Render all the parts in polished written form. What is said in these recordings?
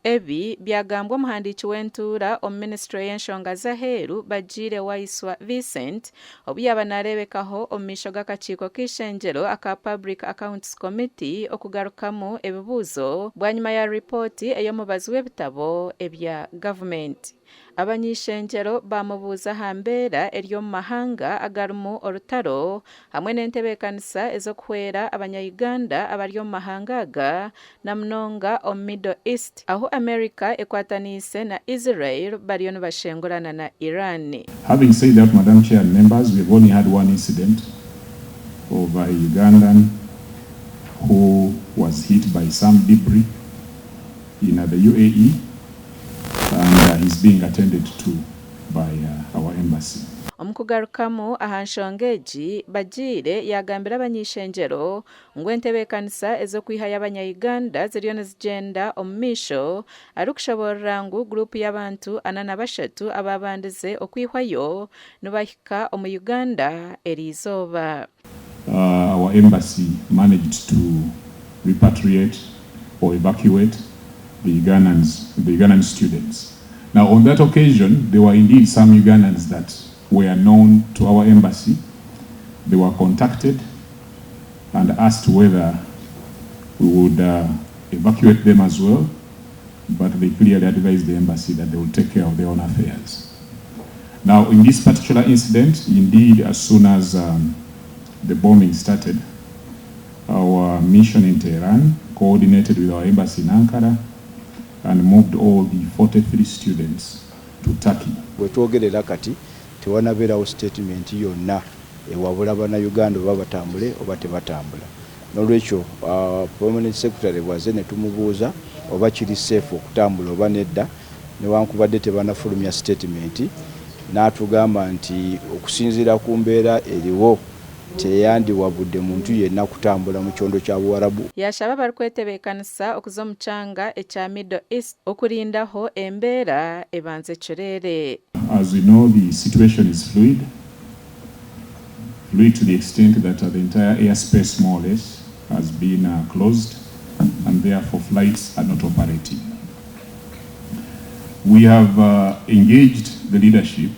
Ebi byagambwa omuhandiiki w'entuura omu minisiture y'enshonga z'aheeru Bagiire Waiswa Vincent obu yaaba nareebekaho omu maisho g'akakiiko k'eishengyero aka Public Accounts Committee okugarukamu ebibuuzo bwanyima ya ripooti ey'omubazi w'ebitabo ebya gavumenti. Abany'eishengyero baamubuuza aha mbeera eri omu mahanga agarimu orutaro hamwe n'entebeekanisa ez'okuhwera abanya-Uganda abari omu mahanga aga na munonga omu Middle East ahu America ekwataniise na Israel bariyo nibashengurana na Iran. Having said that, Madam Chair and members, we have only had one incident of a Ugandan who was hit by some debris in the UAE and he's being attended to by our embassy. Omu kugarukamu aha nshonga egi, Bagiire yaagambira abany'eishengyero ngu entebeekanisa ez'okwihayo abanya-Uganda ziriyo nizigyenda omu maisho arikushoboorora ngu guruupu y'abantu 43 abaabandize okwihwayo nibahika omu Uganda eriizooba. Our embassy managed to repatriate or evacuate the Ugandans, the Ugandan students. Now, on that occasion, there were indeed some Ugandans that were known to our embassy. They were contacted and asked whether we would evacuate them as well, but they clearly advised the embassy that they will take care of their own affairs. Now, in this particular incident, indeed, as soon as the bombing started, our mission in Tehran coordinated with our embassy in Ankara and moved all the 43 students to Turkey. Bwe twogerera kati tewanabeerawo statement yonna ewabula Bannayuganda oba batambule oba tebatambula. N'olwekyo permanent secretary bw'azze ne tumubuuza oba kiri safe okutambula oba nedda, newankubadde tebanafulumya statement, n'atugamba nti okusinziira ku mbeera eriwo teyandiwabudde muntu yenna kutambula mu kyondo kya Buwarabu. Yashaba abarikwetebeekanisa okuza omu kyanga ekya Middle East okurindaho embeera ebanze ecureere. As we know, the situation is fluid, fluid to the extent that the entire airspace more or less has been closed and therefore flights are not operating. We have engaged the leadership.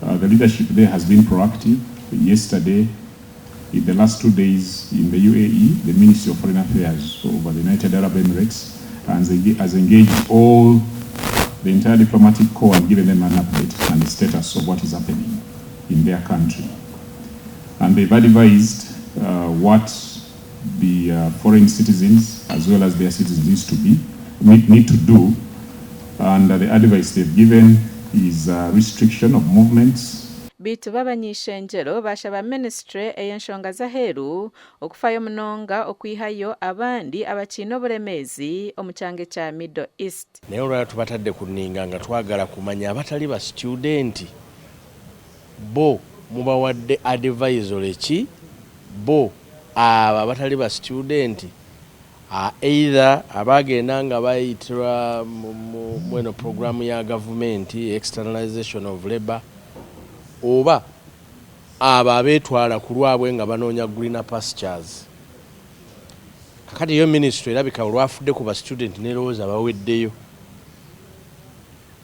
The leadership there has been proactive. Yesterday, in the last 2 days in the UAE, the Ministry of Foreign Affairs over the United Arab Emirates has engaged all the entire diplomatic corps and given them an update and the status of what is happening in their country. And they've advised what the foreign citizens as well as their citizens needs to be need to do. And the advice they've given is restriction of movements. Beitu b'abany'eishengyero bashaba minisitule ey'enshonga z'aheeru okufayo munonga okwihayo abandi abakiine oburemeezi omu kyanga ekya Middle East. Naye olwala tubatadde ku nninga nga twagala kumanya abatali ba student bo mubawadde advisory ki? Bo abo abatali ba student, either abagenda nga bayitirwa mu eno programu ya gavumenti, externalization of labor, oba abo abeetwala ku lwabwe nga banoonya greener pastures. Kakati yo ministry erabika olwafudde ku ba student nerowooza baweddeyo.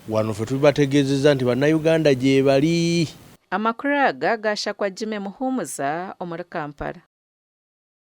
Wano fe tubategeezezza nti Bannayuganda gye bali. Amakuru aga gashakwa Jimmy Muhumuza omuri Kampala.